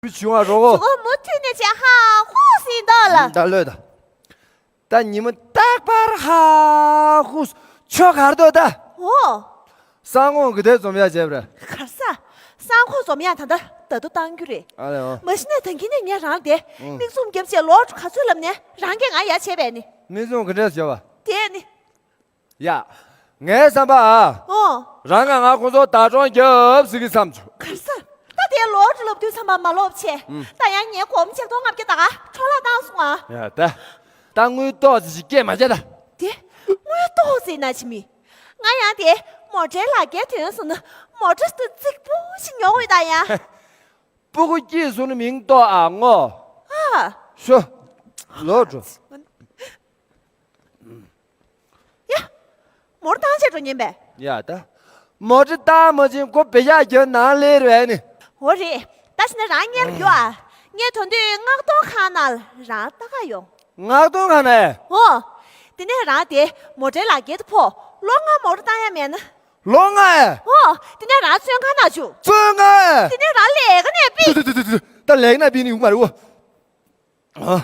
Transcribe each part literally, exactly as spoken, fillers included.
བྱུང་བ་རོགས། ཁོ་མུ་མཐུད་ནས་བྱས་ཧ་ཧུ་ཟིན་འདུག་ལ། ད་ལོས་ད། ད་ཉི་མ་རྟག་པར་ཧ་ཧུ་ཆོ་གར་འདུག་ད། འོ། སང་དགོང་གི་དེ་འཛོམས་ཡག་བྱས་པ་རེད། གར་ས། སང་དགོང་འཛོམས་ཡག་ད་ལྟ་ད་དུ་བཏང་རྒྱུ་རེད། ཨ་ལེ་འོ། མ་གཞི་ནས་ད་གིན་ནས་ངས་རང་དེ་ཨང་། མིག་འཛུམ་རྒྱབ་བྱས་ལོག་ག་ཚོད་ལབ་ནས་རང་གིས་ང་ཡ་བྱས་པས་ནི། མིག་འཛུམ་ག་འདྲས་བྱས་པ། དེ་ནི། ཡ། ངའི་བསམ་པ་ཨ། ཨོ། རང་ང་ང་ཁོང་ཚོ་ད་གྲོང་རྒྱབ་ཟིག་གི་བསམ་བྱུང་། གར་ས། ད་དེ་ལོག་ལབ་དུས་བསམ་པ་མ་ལོབ་ཆེ། ཨང་། ད་ཡང་ངའི་གོམ་ཆེ་ཐོག་ལྔ་བརྒྱ་ད་ག་འཕྲོ་བརླག་བཏང་སོང་ཨ། ཡ་ད། ད་དངུལ་ཏོག་ཙི་ཞིག་སྐྱེས་མ་བྱེད་ད། དེ། དངུལ་ཏོག་ཙི་ན་ཅི་མི། ང་ཡང་དེ་མོ་ཊའི་ལག་འཁྱེར་ཐོན་སོང་ན་མོ་ཊ་དེ་རྫིག་པོ་ཞིག་ཉོ་འོས་ད་ཡ། སྤུ་གུ་སྐྱེས་སོང་ན་མིང་ཏོག་ཨ་ངོ་། ཨ། ཤོ། ལོག་འགྲོ། ཡ། མོ་ཊ་བཏང་བྱས་འགྲོ་ཉན་པས། ཡ་ད། མོ་ཊ་བཏང་མ་ཕྱིན་ཁོ་བེ་ཤག་རྒྱབ་ནང་སླེབས་རེད་ནི། འོ་རེད། ད་ཕྱིན་ན་རང་སྔོན་ལ་རྒྱུགས་ཨ། ངས་དོན་དུས་མངགས་གཏོང་ཁང་ནང་ལ་རང་ལྟ་ག་ཡོང་། མངགས་གཏོང་ཁང་ནས། འོ། དེ་ནས་རང་དེ་མོ་ཊའི་ལག་འཁྱེར་དེ་ཕོག་ལོ་ལྔ་མོ་ཊ་བཏང་ཡ་མེད་ན། ལོ་ལྔ་ཨེ། འོ། དེ་ནས་རང་བཙོན་ཁང་ནང་བཅུག་བཙོན་ཁང་ཨེ། དེ་ནས་རང་ལས་ཀ་ནས་ཕུད། ད་ལས་ཀ་ནས་ཕུད་ནི་ཡོང་མ་རེད་འོ། ཨ།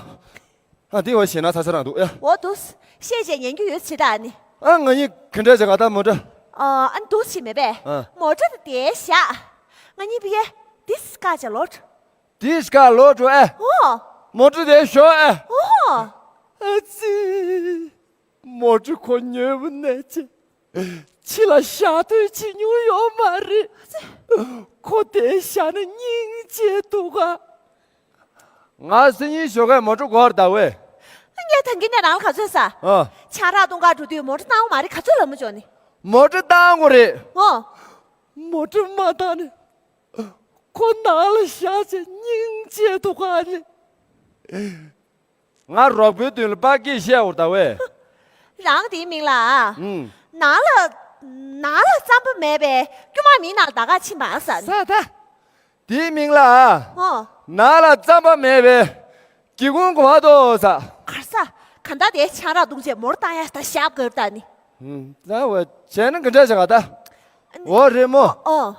ཨ་དེ་བ་ཞེ་ན་ཚ་ཚ་རང་འདུག་ཨ། འོ་འདུག་བཤད་བྱས་ཉན་རྒྱུ་ཡོད་ཟེར་ད་ཨ་ནི། ཨ་ང་གཉིས་ག་འདྲ་བྱེད་ག་ད་མོ་ཊ། ཨ་ཨ་འདུག་བྱེད་མེད་པས། ཨ། མོ་ཊ་དེ་དེ་བཞག་ང་གཉིས་ཕ་གི་དེ་སི་ཀ་བྱ་ལོ། དེ་སི་ཀ་ལོ་འགྲོ་ཨེ། འོ། མོ་ཊ་དེ་ཞོག་ཨེ། འོ། ཨ་ཙི། མོ་ཊ་ཁོ་ཉོས་པ་ནས་ཅི། ཕྱི་ལ་བཞག་དུས་ཅི་ཉུང་ཡོད་མ་རེད། ཁོ་དེ་བཞག་ན་སྙིང་རྗེ་འདུག་ག་ང་སང་ཉིན་ཞོགས་ཀས་མོ་ཊ་སྒོར་ད་བས། ངས་ད་གིན་ནས་རང་ལ་ག་ཚོད་ཟ། ཨ། ཆང་རག་བཏུང་ག་འགྲོ་དུས་མོ་ཊ་བཏང་བ་མ་རེད་ག་ཚོད་ལབ་མོ་ཅོག་ནི། མོ་ཊ་བཏང་དགོས་རེད། ཨོ། མོ་ཊ་མ་བཏང་ནས་ཁོ་ནང་ལ་བཞག་བྱས་སྙིང་རྗེ་འདུག་ག་ནི། ང་རོགས་པོའི་མདུན་ལ་དཔའ་སྐད་བཤད་འོར་ད་བས། རང་དེའི་མིང་ལ། ཨུམ། ནང་ལ། ནང་ལ་རྩམ་པ་མེད་པའི་སྐྱོ་མ་མིའི་ནང་ལ་ད་ག་ཕྱིན་པ་ཟ། ས་ད། དེའི་མིང་ལ། ཨོ། ནང་ལ་རྩམ་པ་མེད་པའི་སྒེའུ་ཁུང་གོ་བ་དོ་ཟ། གར་ས། ག་འདའ་དེ་ཆང་རག་བཏུང་བྱས་མོར་བཏང་ཡ་ད་ཞབས་གར་ད་ནི། ད་བ་བྱས་ན་ག་འདྲ་བྱ་ག་ད། འོ་རེད་མོ། ཨོ།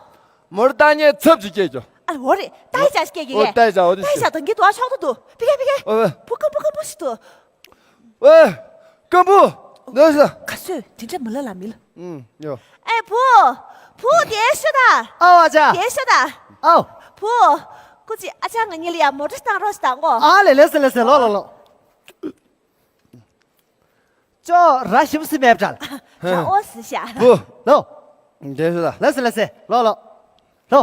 མོར་བཏང་ཉེས་ཚབ་ཅིག་སྐྱེས་ཀྱོ། ཨ་འོ་རེད་ད་ཡི་ཅག་སྐྱེས་ཀྱི་ཨོ་རེད། ད་ཡི་ཅག་འོ་དེ་ད་ཡི་ཅག་ད་འགི་དུ་ཨ་ཤོག་ཏུ་འདུག་པི་ཀེ་པི་ཀེ། ཨོ་ཨོ། བུ་ཀམ་བུ་ཀམ་བུ་ཞིག་འདུག་ཨོ། སྐམ་པོ། ནོར་ས། ག་སོས་དེ་འདྲ་མི་ལ་ལ་མི་ལ། ཨུམ་ཡོ། ཨེ་བུ། བུ་དེ་ཤོད་ད། ཨའོ་ཨ་ཅག་དེ་ཤོད་ད། ཨའོ། བུ། ཀུ་ཅི་ཨ་ཅག་ང་གཉིས་ལ་ཡ་མོ་ཊ་བཏང་རོགས་ཞིག་དང་གོ། ཨ་ལེ་ལེ་སེ་ལེ་སེ་ལོ་ལོ་ལོ། ཅོ་ར་ཞིམ་སི་མེབ་ཅལ། ཅ་ཨོ་སི་ཤ། བུ། ལོ། དེ་ཤོད་ད། ལེ་སེ་ལེ་སེ་ལོ་ལོ། ལོ།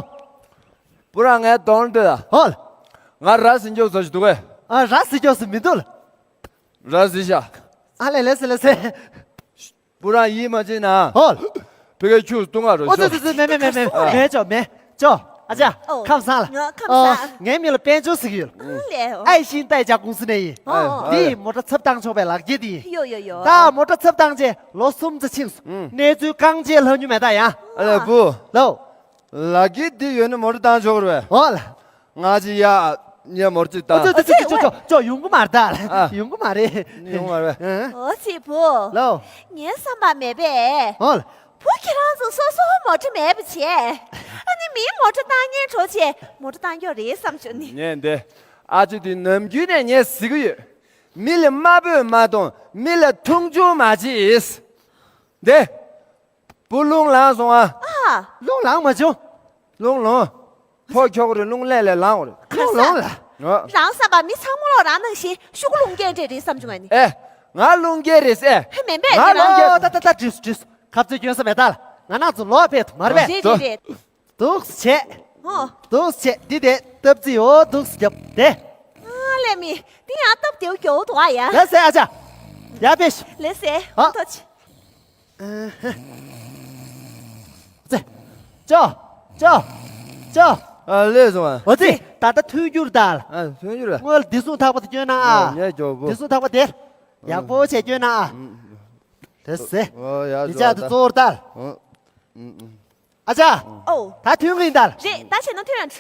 བུ་རང་ངའི་གདོང་ལ་ལྟོས་ད། ཧོལ། ང་ར་སི་འཇོག་ཟ་ཞིག་འདུག་གས། ཨ་ར་སི་འཇོག་སི་མི་འདུག་ལ། ར་སི་ཤ། ཨ་ལེ་ལེ་སེ་ལེ་སེ། བུ་རང་ཡིད་མ་ཆེས་ན། ཧོལ། ཕ་གིར་ཁྱོད་སྟོང་ང་རོ་ཨོ་ཤོག་ཙི་ཙི་མེ་མེ་མེ་མེ་ཨ། མེ་ཅོ་མེ་ཅོ། ཨ་ཅག་ཨོ། ཁམས་བཟང་ལ། ང་ཁམས་ཨོ། བཟང་། ངའི་མིང་ལ་དཔལ་འབྱོར་ཟེར་གྱི་ཡོད། ཨ་ལེ་ཨོ། ཨའི་ཤིང་ཏའི་ཇག་ཀུང་སི་ནས་ཡིན། ཨ་ཨ། འདི་ཡིན་མོ་ཊ་ཚབ་བཏང་ཆོག་པའི་ལག་འཁྱེར་འདི་ཡིན། ཡོ་ཡོ་ཡོ། ད་མོ་ཊ་ཚབ་བཏང་རྗེས་ལོ་གསུམ་ཙམ་ཕྱིན་སོང་། ཨུ། གནས་ཚུལ་རྐང་རྗེས་ལྷག་རྒྱུ་མེད་ད་ཡ། ཨ་ལེ་བུ། ལོ། ལག་འཁྱེར་འདི་ཡོད་ན་མོ་ཊ་བཏང་ཆོག་གི་རེད་པས། ཨོ་ལ། ང་ཅི་ཡ། ཉེ་མོར་ཅི་ད། ཨོ་ཙི་ཙི་ཙི་ཙི་ཙི་ཙི་ཡོང་གི་མ་རེད་ད། ཨ། ཡོང་གི་མ་རེད། ཡོང་མ་རེད། ཨ། ཨོ་ཙི་བུ། ལོ། ངའི་བསམ་པ་མེད་པས། ཨོ་ལ། བུ་ཁྱེད་རང་ཚོ་སོ་སོ་མོ་ཊ་མེད་པ་བྱས། ཨ་ནི་མིའི་མོ་ཊ་བཏང་ཉན་འགྲོ་བྱས་མོ་ཊ་བཏང་རྒྱུ་རེད་བསམ་བྱུང་ནི། ངས་འདི། ཨ་ཅེ་དེ་ནམ་རྒྱུན་ནས་ངས་ཟེར་གི་ཡོད། མི་ལ་དམའ་འབེབས་མ་གཏོང་། མི་ལ་མཐོང་ཆུང་མ་བྱེད། འདི། བུ་རླུང་ལངས་སོང་ཨ། ཨ། རླུང་ལངས་མ་བྱུང་། རླུང་ལངས། ཕོ་ཁྱོག་རེ་རླུང་ལས་ལས་ལངས་རེད། རླུང་ལངས་ལ། ཨ། རང་བསམ་པ་མི་ཚང་མ་ལོ་རང་ནང་བཞིན་ཤུ་གུ་རླུང་རྒྱས་འདྲས་རེད་བསམ་བྱུང་ཨ་ནི། ཨེ། ང་རླུང་རྒྱས་རེད་ཟེ། ཧེ་མེན་པས་ང་རླུང་རྒྱས། ཨོ་ད་ད་ད་བྲིས་སོ་བྲིས་སོ། ཁ་རྩོད་སྐྱོན་ས་མེད་ད་ལ། ང་ནང་ཚོ་ལོག་ཕེབས་ཐུབ་མ་རེད་པས། རེད་རེད་རེད། འདུག་སེ་བྱས། ཨོ། འདུག་སེ་བྱས་འདི་དེ་སྟབས་ཙི་ཡོ་འདུག་སེ་རྒྱབ་དེ། ཨ་ལས་མི། འདི་ཡང་སྟབས་བདེའུ་རྒྱོ་འདུག་ཨ་ཡ། ལ་སེ་ཨ་ཅག་ཡ་པེ་ཤི། ལ་སེ། ཨ། ཐོ་ཆི། ཙེ། ཅོ། ཅོ། ཅོ། ཨ་ལས་སོང་ཨ། འོ་ཙི། ད་ལྟ་ཐོན་རྒྱུར་ད་ལ། ཨ་ཐོན་རྒྱུར་ལ། སྔོན་ལ་བདེ་སྲུང་ཐག་པ་དེ་སྐྱོན་ན་ཨ། ངས་རྒྱོ་བུ། བདེ་སྲུང་ཐག་པ་དེ། ཡག་པོ་བྱས་སྐྱོན་ན་ཨ། ལ་སེ། ཨོ་ཡ་ཡི་ཅག་དེ་གཙོ་བོར་ད་ལ། ཨ། ཨ་ཅག་ཨོ། ད་ཐོན་གི་ཡིན་ད་ལ། རེད་ད་བྱས་ན་ཐོན་ཡ།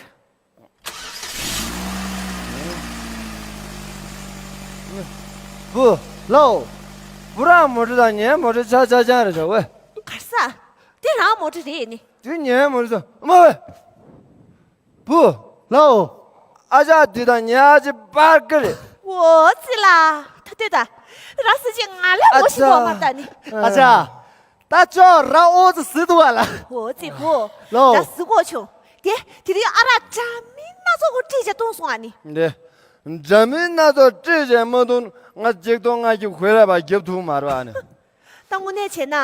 བུ། ལོ། བུ་རང་མོ་ཊ་དང་ངའི་མོ་ཊ་ཆ་ཆ་ཆ་རེད་བྱ་བས། གར་ས། དེ་རང་མོ་ཊ་རེད་ནི། དེ་ངའི་མོ་ཊ་ས་མ་བས། བུ། ལོ། ཨ་ཅག་འདི་དང་ཉེ་ཨ་ཅེ་པར་ཀི་རེད། འོ་ཙི་ལ། ད་ལྟོས་ད། ར་སི་ཅིག་ང་ལ་ཨ་ངོ་ཤེས་ཅག་གོ་མ་ད་ནི། ཨ་ཅག་ད་ཅོག་ར་ཨོ་ཙི་ཟི་འདུག་བ་ལ། འོ་ཙི་བུ། ལོ། ར་སི་གོ་ཆུང་། དེ་དེ་རིང་ཨ་རག་འདྲ་མིན་སྣ་ཚོགས་ཀོ་བཀྲིས་བྱས་བཏུང་སོང་ཨ་ནི། འདི། འདྲ་མིན་སྣ་ཚོགས་བཀྲིས་བྱས་མ་བཏུང་ང་གཅིག་སྟོང་ལྔ་བརྒྱ་གོས་ར་བ་རྒྱབ་ཐུབ་མ་རེད་ཨ་ནི། ད་དངོས་གནས་བྱས་ན།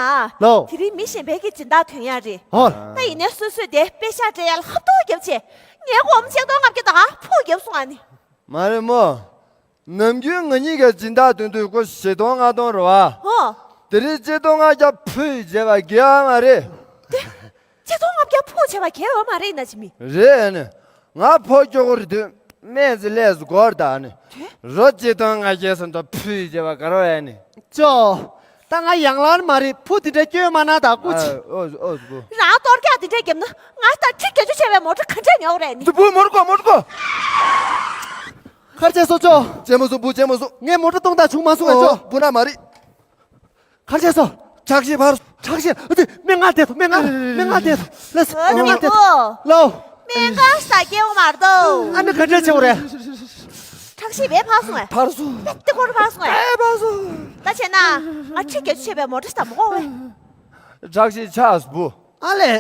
ལོ། དེ་རིང་མི་གཞན་པའི་གི་སྦྱིན་བདག་ཐོན་ཡ་རེད། ཧོ། ད་ཡིན་ནའི་སོ་སོས་དེ་པེ་ཤག་སྤྲད་ཡ་ལ་ཧབ་ཐོག་རྒྱབ་བྱས། ངའི་སྒོར་མོ་ཆིག་སྟོང་ལྔ་བརྒྱ་དང་ཕུག་རྒྱབ་སོང་ཨ་ནི། མ་རེད་མོ། ནམ་རྒྱུན་ང་གཉིས་ཀའི་སྦྱིན་བདག་དོན་དུ་སྒོར་བཞི་སྟོང་ལྔ་སྟོང་རེད་བ། ཧོ། དེ་རིང་ཆིག་སྟོང་ལྔ་བརྒྱ་ཕུལ་བྱས་པ་དགེ་བ་མ་རེད། དེ། ཆིག་སྟོང་ལྔ་བརྒྱ་ཕུལ་བྱས་པ་དགེ་བ་མ་རེད་ན་ཅི་མི། རེད་ཨ་ནི། ང་ཕོ་སྐྱོ་གོ་རེད་དུས་སྨན་རྩིས་ལས་སུ་སྒོར་ད་ཨ་ནི། དེ། རོ་ཆིག་སྟོང་ལྔ་བརྒྱ་སོང་དུ་ཕུལ་བྱས་པ་དགའ་རོགས་ཨ་ནི། ཅོ། ད་ང་ཡང་ལར་མ་རེད་ཕུ་དེ་འདྲ་སྐྱོན་མ་ན་ད་སྐུ་ཅི། ཨོ་ཨོ་ཨོ། རང་གཏོར་རྒྱག་དེ་འདྲ་བརྒྱབ་ན་ང་ལྟར་ཁྲི་བརྒྱད་ཅུ་བྱས་པའི་མོ་ཊ་ག་འདྲས་ཉོ་གི་རེད་ནི། དུ་བུ་མོར་གོ་མོར་གོ། ཁར་ཆེ་སོ་ཅོ། ཅེ་མོ་སོ་བུ་ཅེ་མོ་སོ། ངས་མོ་ཊ་གཏོང་དང་བྱུང་མ་སོང་ངས་ཅོ། ཨོ་བུ་ན་མ་རེད། ཁར་ཆེ་སོ། ཁྲག་ཤེད་འཕར། ཁྲག་ཤེད་ཨ་ཙི་སྨན་ཁང་བསྡད་ཐོ་སྨན་ཁང་སྨན་ཁང་བསྡད་ཐོ་ལས་ཨ་སྨན་ཁང་ནི་བསྡད་ཐོ། བུ། ལོ། སྨན་ཁང་ས་སྐྱེ་བ་མར་དོ། ཨ་ནི་ག་འདྲས་ཆེ་བ་རེད། ཁྲག་ཤེད་བས་འཕར་སོང་ངས། འཕར་སོང་། ཏེ་ཏེ་སྐོར་འཕར་སོང་ངས། ཨེ་འཕར་སོང་། ད་བྱས་ན་ང་ཁྲི་བརྒྱད་ཅུ་བྱས་པའི་མོ་ཊ་ཞིག་དང་མ་གོ་བས། ཁྲག་ཤེད་ཆག་སོ་བུ། ཨ་ལས།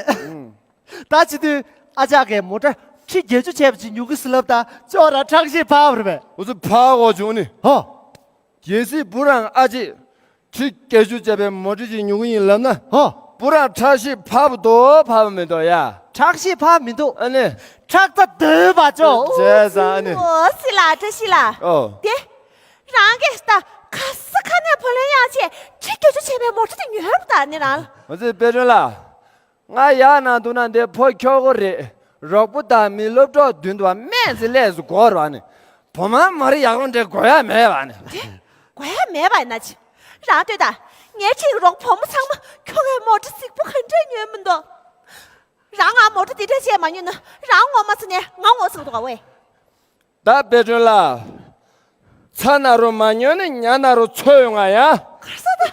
ད་བྱེད་དུས་ཨ་ཅག་གིས་མོ་ཊ་ཁྲི་བརྒྱད་ཅུ་བྱས་པ་ཅིག་ཉོ་གི་ཟེར་ལབ་ད་ཅོག་ར་ཁྲག་ཤེད་འཕར་བ་རེད་པས། འུ་ཚོ་འཕར་དགོས་བྱུང་ནི། ཧོ། གལ་སྲིད་བུ་རང་ཨ་ཅེ་ཁྲི་བརྒྱད་ཅུ་བྱས་པའི་མོ་ཊ་ཅིག་ཉོ་གི་ཡིན་ལབ་ན། ཧོ། བུ་རང་ཁྲག་ཤེད་འཕར་བ་འདུག་འཕར་བ་མི་འདུག་ཡ། ཁྲག་ཤེད་འཕར་མི་འདུག་ཨ་ནི། ཁྲག་རྩ་དོད་པ་ཅོ། བྱས་ཙང་ཨ་ནི། འོ་སི་ལ་བཀྲ་ཤིས་ལ། ཨོ། དེ། རང་གིས་ད་ག་ས་ག་ནས་བུ་ལོན་ཡང་ཆེ་ཁྲི་བརྒྱད་ཅུ་བྱས་པའི་མོ་ཊ་དེ་ཉོས་པ་ད་ནི་རང་ལ། འོ་ཙི་དཔལ་སྒྲོན་ལགས། ང་ཡག་ན་འདུག་ན་འདི་ཕོ་ཁྱོ་གོ་རེད། རོགས་པོ་དང་མི་སློབ་གྲོགས་མདུན་དུ་སྨན་རྩིས་ལས་སུ་གོ་རོགས་ནི། བུ་མ་མ་རི་ཡག་རོང་འདྲེ་དགོས་ཡ་མེད་བ་ནི། དེ་དགོས་ཡ་མེད་པ་ཡིན་ན་ཅི། རང་ལྟོས་དང་། ངའི་ཁྲིད་རོགས་བུ་མོ་ཚང་མ་ཁྱོ་གའི་མོ་ཊ་རྫིག་པོ་ག་འདྲས་ཉོས་མི་འདུག་རང་ང་མོ་ཊ་འདི་འདྲས་བྱས་མ་ཉོས་ན་རང་ངོ་མ་ཚ་ནས་ང་ངོ་ཚ་འདུག་ག་ཝེ། ད་དཔལ་སྒྲོན་ལགས། ཚ་ན་རུ་མ་ཉོས་ནི་ཉ་ན་རུ་ཚོད་ཡོང་ང་ཡ། གར་ས་ད།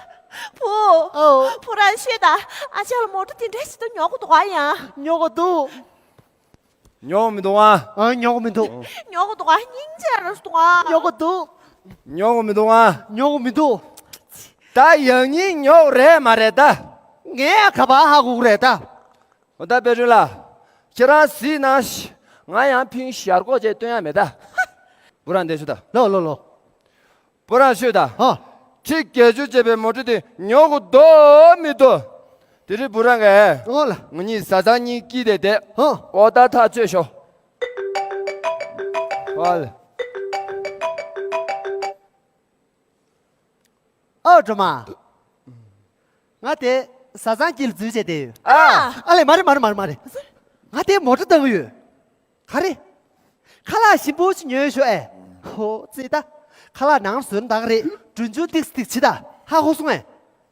བུ། ཨོ། བུ་རང་ཤོད་ད། ཨ་ཅག་ལ་མོ་ཊ་དེ་འདྲ་ཞིག་ཏུ་ཉོ་གི་འདུག་ཨ་ཡ། ཉོ་གི་འདུག་ཉོ་གི་མི་འདུག་ཨ། ཨ་ཉོ་གི་མི་འདུག་ཉོ་གི་འདུག་ཨ། སྙིང་རྗེ་རུ་འདུག་ཨ། ཉོ་གི་འདུག་ཉོ་གི་མི་འདུག་ཨ། ཉོ་གི་མི་འདུག་ད་ཡང་སྙིང་ཉོ་གི་རེད་མ་རེད་ད། ངས་ག་པར་ཧ་གོ་གི་རེད་ད། འོ་ད་དཔལ་སྒྲོན་ལགས། ཁྱེད་རང་གཟིགས་གནང་ཞིག་ང་ཡང་ཕིང་ཞར་ཀོག་ཅིག་སྟོན་ཡ་མེད་ད། བུ་རང་འདི་ཤོད་ད། ལོ་ལོ་ལོ། བུ་རང་ཤོད་ད། ཧ། ཁྲི་བརྒྱད་ཅུ་བྱས་པའི་མོ་ཊ་དེ་ཉོ་དགོས་འདུག་མི་འདུག་དེ་རིང་བུ་རང་གིས། ཨོ་ལ། ང་གཉིས་བཟའ་ཚང་གཉིས་ཀྱིས་དེ་དེ། ཧ། ཨོ་ད་ཐག་ཆོད་ཤོག་ཨོ་ལ། ཨོ་སྒྲོལ་མ། ང་དེ་བཟའ་ཚང་དཀྱིལ་འཛུལ་བྱས་བསྡད་ཡོད། ཨ། ཨ་ལས་མ་རེད་མ་རེད་མ་རེད་མ་རེད། ང་དེ་མོ་ཊ་བཏང་གི་ཡོད། ག་རེ། ཁ་ལག་ཞིམ་པོ་ཞིག་ཉོས་ཤོག་ཨེ། ཧོ་ཙི་ད། ཁ་ལག་ནང་བཟོས་ན་ད་ག་རེད། གྲོན་ཆུང་ཏིག་ཏིག་བྱེད་ད། ཧ་གོ་སོང་ཨེ།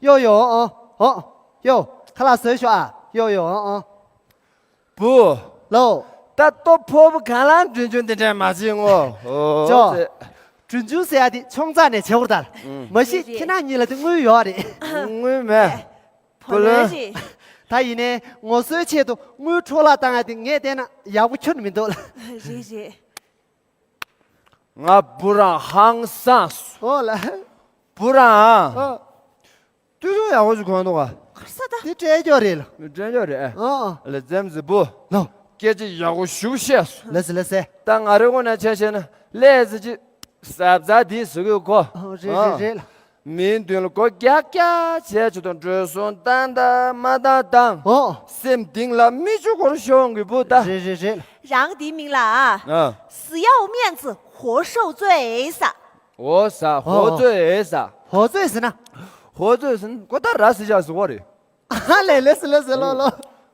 ཡོ་ཡོ་ཨོ་ཨོ། ཡོ། ཁ་ལག་བཟོས་ཤོག་ཨ། ཡོ་ཡོ་ཨོ་ཨོ། བུ། ལོ། ད་ལྟོ་ཕོ་བུ་གང་ལ་འདྲེན་རྒྱུ་འདི་འདྲས་མ་བྱེད་ངོ་། ཨོ། ཅོ། ཙེ། འདྲེན་རྒྱུ་ཟེར་ཡ་དེ་ཆུང་ཙག་ནས་བྱེད་དགོས་རེད་ད། ཨུམ། མ་གཞི་རེད་རེད། ཁྱེད་རང་གཉིས་ལ་དེ་དངུལ་ཡོད་རེད། དངུལ་མེད། བུ་ལོན། ད་ཡིན་ནའི་ངོ་སོའི་ཆེད་དུ་དངུལ་འཕྲོ་བརླག་བཏང་ཡ་དེ་ངས་བལྟས་ན་ཡག་པོ་ཁྱོན་མི་འདུག་ལ། རེད་རེད། ང་བུ་རང་ཧང་སངས་སོང་། ཨོ་ལ། བུ་རང་། ཨོ། ཏུ་ཏུ་ཡག་པོ་ཞིག་གོན་འདུག་ག་གར་ས་ད། དེ་སྤྲད་རྒྱུ་རེད་ལ། སྤྲད་རྒྱུ་རེད་ཨེ། ཨ་ཨ། ལེ་ཙེམ་ཟི་བུ། ལོ། སྐད་ཆ་ཡག་པོ་ཞུ་བཤད་སོང་། ལེ་སི་ལེ་སི། ད་ང་རེ་ངོ་ནས་བྱས་བྱས་ན་ལེ་ཙི་ཅི། ཟབ་ཟ་དེ་ཟི་གོ་གོ། ཨ་རེད་རེད་རེད་ལ། མིའི་མདུན་ལ་མགོ་རྒྱག་རྒྱག་བྱས་བྱས་དང་འགྲོ་སོང་བཏང་དང་མ་བཏང་དང་། ཨོ། སེམས་གཏིང་ལ་མི་ཆུ་འཁོར་ཤོང་གི་བུ་ད། རེད་རེད་རེད་ལ། རང་དེའི་མིང་ལ། ཨ། 死要面子活受罪 ཟེར། འོ་ཟ། 活罪 ཟ། 活罪 ཟེར་ན། 活罪 ཟེར་ན་ཁོ་ད་ར་སི་ཅག་ཟེར་བ་རེད། ཨ་ལེ་ལེ་སི་ལེ་སི་ལོ་ལོ།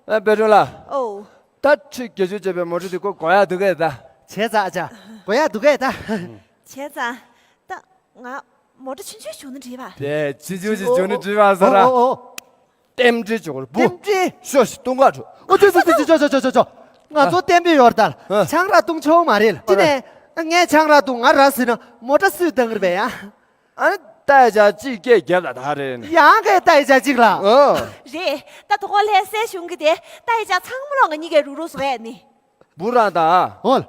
ཨ་པེ་ཀྲུང་ལགས། ཨོ། ད་ཁྲི་བརྒྱད་ཅུ་བྱས་པའི་མོ་ཊ་དེ་ཁོ་དགོས་ཡ་འདུག་གས་ད། བྱས་ཙང་ཨ་ཅག་དགོས་ཡ་འདུག་གས་ད། བྱས་ཙང་། ད་ང་མོ་ཊ་ཆུང་ཆུང་བྱུང་ན་འགྲིག་པ། དེ་ཆུང་ཆུང་ཞིག་བྱུང་ན་འགྲིག་པ་ཟེར་ར། ཨོ་ཨོ་ཨོ། རྟེན་འབྲེལ་བྱེད་དགོས་རེད་བུ། རྟེན་འབྲེལ། ཤོག་ཤིག་བཏུང་ག་འགྲོ། ཨོ་ཅོ་ཅོ་ཅོ་ཅོ། ང་ཚོ་བརྟན་པོ་ཡོད་རེད་ད། ཨ། ཆང་རག་བཏུང་ཆོག་མ་རེད་ལ། ཅི་ནས་ངས་ཆང་རག་བཏུང་ང་ར་ཟིན་ན་མོ་ཊ་སུས་བཏང་གི་རེད་པས་ཡ། ཨ་ནི་ཏའི་ཅག་གཅིག་སྐད་རྒྱབ་ལ་ད་རེད་ནི། ཡང་གའི་ཏའི་ཅག་གཅིག་ལ། ཨོ། རེད། ད་དོ་གོ་ལྷ་སའི་གཞུང་གི་དེ་ཏའི་ཅག་ཚང་མ་ལོ་ང་གཉིས་ཀའི་རུག་རུག་བཟོ་ཡ་ནི། བུ་རང་ད། ཨོ།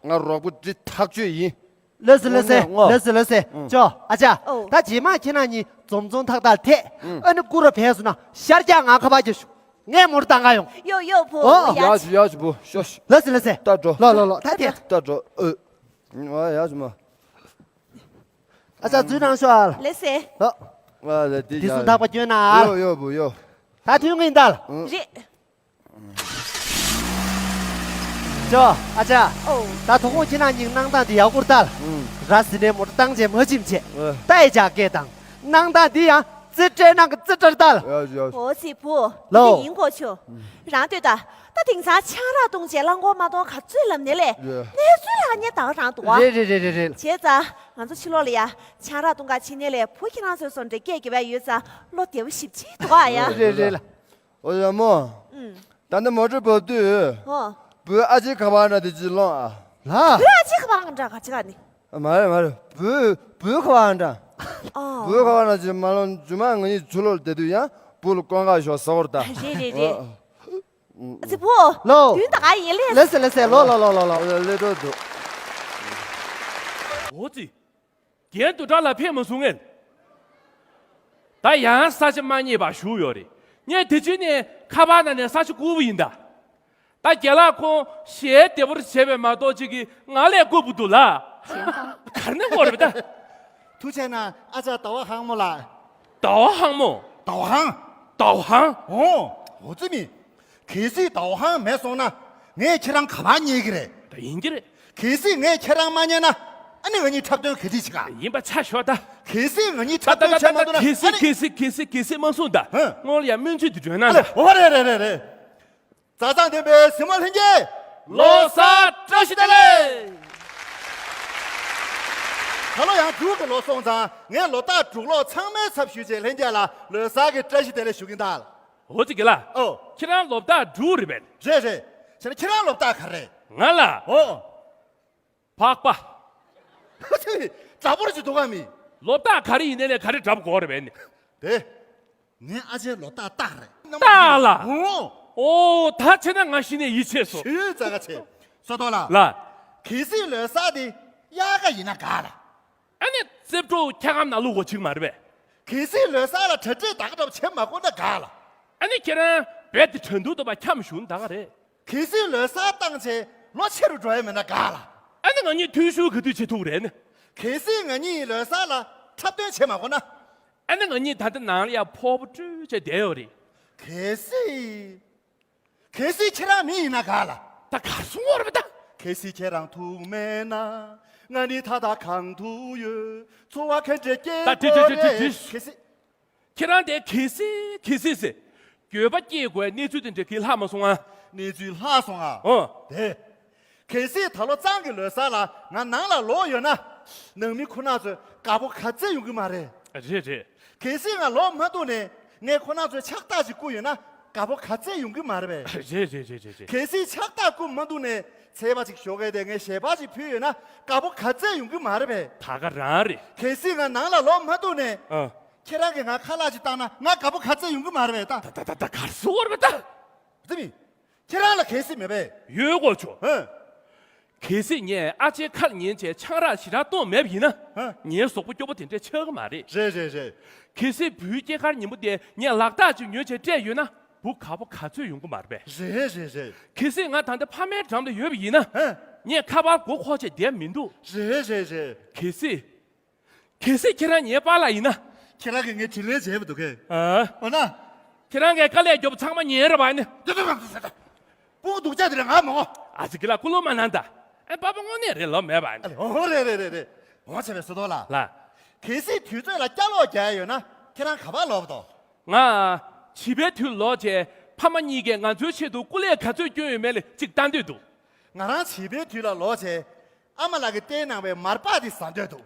ང་རོགས་པོ་འདི་ཐག་ཆོད་ཡིན། ལགས་སོ་ལགས་སོ། ལགས་སོ་ལགས་སོ། ཅོ་ཨ་ཅག་ད་རྗེས་མ་ཁྱེད་རང་གཉིས་འཛོམས་འཛོམས་ཐག་ཐག་ཐད། ཨ་ནི་སྐུ་ར་བས་སོང་ན་ཤར་རྒྱག་ང་ཁ་པར་རྒྱག་ཤོག་ངས་མོར་བཏང་ག་ཡོང་། ཡོ་ཡོ་བུ། ཡག་ཤོ་ཡག་ཤོ་བུ། ཤོ་ཤོ། ལགས་སོ་ལགས་སོ། ལྟ་འགྲོ། ལོ་ལོ་ལོ། ད་ཐད། ལྟ་འགྲོ། ཨོ། ཨ་ཡག་ཤོ་མ། ཨ་ཅག་འཛུལ་རང་ཤོག་ཨ། ལགས་སེ། ལོ། ཨ་ལ་དེ་དེ་སུ་ཐག་པ་སྐྱོན་ན་ཨ། ཡོ་ཡོ་བུ་ཡོ། ད་ཐུན་གིན་ད་ལ། རེད། ཅོ་ཨ་ཅག་ཨོ། ད་དོ་དགོང་ཁྱེད་རང་གཉིས་གནང་སྟངས་དེ་ཡག་པོར་ལྟ་ལ། ར་སི་ནས་མོ་ཊ་བཏང་བྱས་མ་བྱིན་བྱས། ཨ། ད་ཡི་ཅག་སྐད་བཏང་། གནང་སྟངས་འདི་ཡང་རྩེ་སྤྲད་ནང་གི་རྩེ་སྤྲར་ལྟ་ལ། ཡ་ཡ། འོ་ཙི་བུ། ལོ། འདི་ཡིན་གོ་ཆོ། རང་ལྟོས་ད། ད་དེང་སང་ཆང་རག་བཏུང་བྱས་རླངས་འཁོར་མ་གཏོང་ག་ཚོད་ལབ་ནས་ལས། ཡ། གནས་ཚུལ་ལ་ཉེ་ད་རང་འདུག་བ། རེད་རེད་རེད་རེད་རེད། བྱས་ཙང་ང་ཚོ་ཕྱི་ལོགས་ལ་ཡ་ཆང་རག་བཏུང་ག་ཕྱིན་ནས་ལས་བུ་ཁྱེད་རང་ཚོའི་སོང་འདྲེ་སྐད་རྒྱབ་ཡ་ཡོད་ཙང་བློ་བདེ་བོ་ཞིབ་ཅིག་འདུག་ཨ་ཡ། རེད་རེད་ལ། ཨོ་ཡ་མོ། ཨུམ། ད་ནི་མོ་ཊ་བབས་དུས། ཧོ། བུའི་ཨ་ཅེ་ཁ་པར་འདྲ་དེ་ཅིག་སློང་ཨ། ལ། བུའི་ཨ་ཅེ་ཁ་པར་འདྲ་ག་ཅི་ག་ནི། མ་རེད་མ་རེད། བུའི་བུའི་ཁ་པར་འདྲ། ཨོ། བུའི་ཁ་པར་འདྲ་ཅིག་མ་སློང་རྒྱུ་མ་ང་གཉིས་ཆུ་ལོག་བསྡད་དུས་ཡང་བུ་ལ་བཀོན་ག་ཞོག་ཟ་བར་ད། རེད་རེད་རེད། ཨ་ཙི་བུ། ལོ། དུས་ད་ག་ཡིན་ལས། ལས་སེ་ལས་སེ་ལོ་ལོ་ལོ་ལོ་ལོ། ལས་འགྲོ་འདུག་འོ་ཙི། རྒན་དུ་དྲག་ལ་ཕེབས་མ་སོང་ངས། ད་ཡང་ས་ཆ་མ་རྙེད་པ་བཞུགས་ཡོད་རེད། ངས་དེ་ཕྱིན་ནས་ཁ་པར་ནང་ནས་ས་ཆ་བརྐུས་པ་ཡིན་ད། ད་རྒན་ལགས་ཁོང་ཞལ་བདེ་པོར་བྱས་པས་མ་གཏོགས་ཅིག་གིས་ང་ལས་བརྐུས་པ་འདུག་ལ། ག་རེ་ནས་བརྐུས་རེད་པས་ད། ཐུགས་རྗེ་གནང་ཨ་ཅག་ཟླ་བ་ཧང་མོ་ལགས། ཟླ་བ་ཧང་མོ། ཟླ་བ་ཧང་། ཟླ་བ་ཧང་། ཨོ། འོ་ཙི་མི། གལ་སྲིད་ཟླ་བ་ཧང་མེད་སོང་ན་ངས་ཁྱེད་རང་ག་པར་རྙེད་ཀྱི་རེད། ད་ཡིན་གྱི་རེད། གལ་སྲིད་ངས་ཁྱེད་རང་མ་རྙེད་ན་ཨ་ནི་ང་གཉིས་འཁྲབ་སྟོན་ག་དུས་བྱེད་ག་ཡིན་པ་ཆ་ཞོག་ད། གལ་སྲིད་ང་གཉིས་འཁྲབ་སྟོན་བྱེད་མ་ཐུབ་ན་ད་ད་ད་ད་ཨ་ནི། གལ་སྲིད་གལ་སྲིད་གལ་སྲིད་གལ་སྲིད་མ་གསུངས་ད། ཧུན། སྔོན་ལ་ཡང་སྨོན་ཚིག་དེ་སྒྲོན་ན་ད། ཨོ་རེད་རེད་རེད་རེད། མཛའ་བརྩེ་ལྡན་པའི་གཟིགས་མོ་ལྷན་རྒྱས། ལོ་གསར་བཀྲ་ཤིས་བདེ་ལེགས། ད་ལོ་ཡང་འབྲུག་གི་ལོ་སོང་ཙང་ངས་ལོ་རྟགས་འབྲུག་ལོ་ཚང་མའི་ཚབ་ཞུས་བྱས་ལྷན་རྒྱས་ལ་ལོ་གསར་གྱི་བཀྲ་ཤིས་བདེ་ལེགས་ཞུ་གིན་ད། འོ་ཙི་གི་ལ། ཨོ། ཁྱེད་རང་ལོ་རྟགས་འབྲུག་རེད་པས། རེད་རེད། བྱས་ན་ཁྱེད་རང་ལོ་རྟགས་ག་རེ། ང་ལ། ཨོ། ཕག་པ། འདྲ་པོ་ཅིག་འདུག་ག་མི། ལོ་རྟགས་ག་རེ་ཡིན་ནའི་ག་རེ་འདྲ་པོ་དགོས་རེད་པས་ནི། དེ། ངའི་ཨ་ཅེའི་ལོ་རྟགས་སྟག་རེད། སྟག་ལ། ཨོ། ཨོ་ད་བྱས་ན་ང་གཞི་ནས་ཡིད་ཆེས་སོང་། ཞུས་ཙ་ག་ཆེ། སོ་ཏོ་ལ། ལ། གལ་སྲིད་ལོ་གསར་དེ་དབྱར་ཁ་ཡིན་ན་དགའ་ལ། ཨ་ནི་རྩེ་བྲོ་འཁྱག་སྒམ་ནང་བླུག་དགོས་ཅིག་མ་རེད་པས། གལ་སྲིད་ལོ་གསར་ལ་གྲ་སྒྲིག་ད་ག་འདྲ་བྱེད་མ་དགོས་ན་དགའ་ལ། ཨ་ནི་ཁྱེད་རང་རྦད་དེ་གྲ་འདུག་འདུག་པ་འཁྱམ་བཞུགས་ན་ད་ག་རེད། གལ་སྲིད་ལོ་གསར་བཏང་བྱས་ལོ་ཆེ་རུ་འགྲོ་ཡ་མེད་ན་དགའ་ལ། ཨ་ནི་ང་གཉིས་ཐུན་བཞུགས་ག་དུས་བྱེད་ཐུབ་རེད་ནི། གལ་སྲིད་ང་གཉིས་ལོ་གསར་ལ་འཁྲབ་སྟོན་བྱེད་མ་དགོས་ན། ཨ་ནི་ང་གཉིས་ད་ལྟ་ནང་ལ་ཡ་ཕོར་པ་བཀྲུས་བྱས་བསྡད་ཡོད་རེད། གལ་སྲིད། གལ་སྲིད་ཁྱེད་རང་མི་ཡིན་ན་དགའ་ལ། ད་གར་སོང་བ་རེད་པས་ད། གལ་སྲིད་ཁྱེད་རང་ཐུག་མེད་ན། ང་ནི་ད་ལྟ་གང་དུ་ཡོད། འཚོ་བ་ག་འདྲ་སྐྱེལ་ད་དེ་དགོས་དེ་དེ་རེད། དེ་གལ་སྲིད། ཁྱེད་རང་དེ་གལ་སྲིད་གལ་སྲིད་ཟེར། འགྱོད་པ་སྐྱེ་དགོས་གནས་ཚུལ་དེ་འདྲ་གི་ལྷག་མ་སོང་ཨ། གནས་ཚུལ་ལྷག་སོང་ཨ། ཨོ། དེ། གལ་སྲིད་ད་ལོ་གཙང་གི་ལོ་གསར་ལ་ང་ནང་ལ་ལོག་ཡོད་ན། ནང་མི་ཁོ་ན་ཚོས་དགའ་པོ་ག་ཚད་ཡོང་གི་མ་རེད། རེད་རེད། གལ་སྲིད་ང་ལོག་མ་ཐུབ་ནས་ངས་ཁོ་ན་ཚོས་ཕྱག་རྟགས་ཅིག་བསྐུར་ཡོད་ན་དགའ་པོ་ག་ཚད་ཡོང་གི་མ་རེད་པས། རེད་རེད་རེད་རེད་རེད། གལ་སྲིད་ཕྱག་རྟགས་བསྐུར་མ་ཐུབ་ནས་ཚལ་པ་ཅིག་ཞོགས་ཀས་དེ་ངས་ཞལ་པར་ཅིག་ཕུལ་ཡོད་ན་དགའ་པོ་ག་ཚད་ཡོང་གི་མ་རེད་པས། ད་ག་རང་རེད། གལ་སྲིད་ང་ནང་ལ་ལོག་མ་ཐུབ་ནས། ཨ། ཁྱེད་རང་གིས་ང་ཁ་ལག་ཅིག་བཏང་ན་ང་དགའ་པོ་ག་ཚད་ཡོང་གི་མ་རེད་པས་ད། ད་ད་ད་ད་གར་སོང་བ་རེད་པས་ད། ཙི་མི། ཁྱེད་རང་ལ་གལ་སྲིད་མེད་པས། ཡོད་གོ་ཆོ། ཧེ། གལ་སྲིད་ངས་ཨ་ཅེའི་ཁ་ལ་ཉན་བྱས་ཆང་རག་ཞེ་དྲག་བཏུངས་མེད་པ་ཡིན་ན། ཧེ། ངའི་གཟུགས་པོ་སྐྱོ་པོ་དེ་འདྲ་ཆགས་ཀྱི་མ་རེད། རེད་རེད་རེད། གལ་སྲིད་བུའི་སྐྱེས་སྐར་ཉིན་མོ་དེ་ངས་ལག་རྟགས་ཅིག་ཉོས་བྱས་སྤྲད་ཡོད་ན་བུ་དགའ་པོ་ག་ཚོད་ཡོང་གི་མ་རེད་པས། རེད་རེད་རེད། གལ་སྲིད་ང་ད་ལྟ་ཕ་མའི་འགྲམ་དུ་ཡོད་པ་ཡིན་ན། ཧེ། ངས་ཁ་པར་མགོ་འཁོར་བྱས་བསྡད་མི་འདུག་རེད་རེད་རེད། གལ་སྲིད། གལ་སྲིད་ཁྱེད་རང་ངའི་པཱ་ལགས་ཡིན་ན། ཁྱེད་རང་གིས་ངའི་དྲིན་ལན་འཇལ་བ་འདུག་གས། ཨ། འོ་ན། ཁྱེད་རང་གིས་དཀའ་ལས་རྒྱོབ་ཚང་མ་ཉན་རེད་པ་ནི། དེ་དེ་དེ་དེ་དེ། སྤུ་གུ་སྡུག་ཅག་དེ་རེད་ང་མོ། ཨ་ཙི་གི་ལ་ཀུ་ལོ་མ་གནང་ད། ཨེ་པཱ་པཱ་དངོས་གནས་རེད་ལོ་མེད་པ་ནི། ཨ་ལེ་ཨོ་རེད་རེད་རེད་རེད། འོ་བྱས་པའི་སོ་ཏོ་ལ། ལ། གལ་སྲིད་དུས་ཚོད་ལ་སྐྱ་ལོག་རྒྱག་ཡོད་ན་ཁྱེད་རང་ག་པར་ལོག་འདུག་ང་། བྱིས་པའི་དུས་ལོག་བྱས་ཕ་མ་གཉིས་ཀས་ང་ཚོའི་ཆེད་དུ་སྐུ་ལས་ག་ཚོད་བསྐྱོན་ཡོད་མེད་ལ་ཅིག་ལྟ་འདོད་འདུག་ང་རང་བྱིས་པའི་དུས་ལ་ལོག་བྱས། ཨ་མ་ལགས་ཀྱིས་བསྟན་གནང་བའི་མར་པག་འདི་ཟ་འདོད་འདུག་